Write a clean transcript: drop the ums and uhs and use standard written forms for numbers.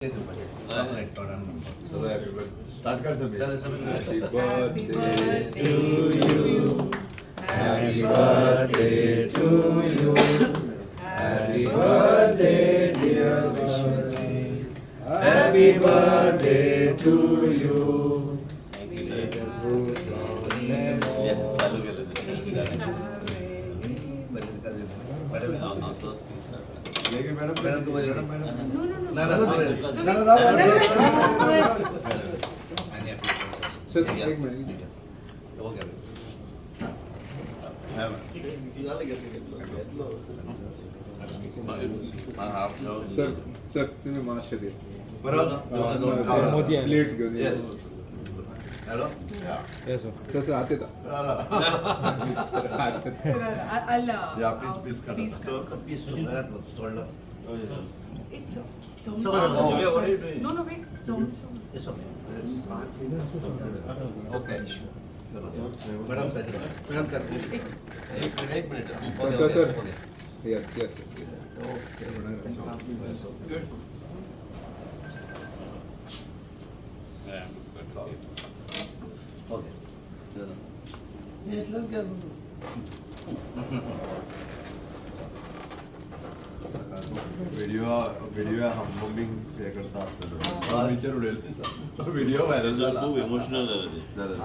चलो, happy birthday. Start कर Sameer. Happy birthday to you. Happy birthday to you. Happy birthday, dear Vishwajit. Happy birthday to you. चालू केलं. लेके madam, madam तुम्हाला, madam, madam. No, no, no. ना, ना, ना, ना, ना. सर, एक मिनिट. हो गया. सर, सर, तुम्ही मास्क दे. बरोबर. प्लेट घेऊन ये. Yes. Hello. Sir, sir, आत येता. सर, आत येता. I'll, Yeah, please, please cut. Please cut. Piece सोडलं. It's a Sorry, oh. Sorry. No, no, wait. Zoom. It's okay. Okay. Madam sir, madam sir, एक minute, एक minute. Sir, sir. Yes. Okay. Video, video हमबमिंग हे करता आसतलो, विचार उडयलो, तो video viral झाला. खूप इमोशनल झालं ते. झालं.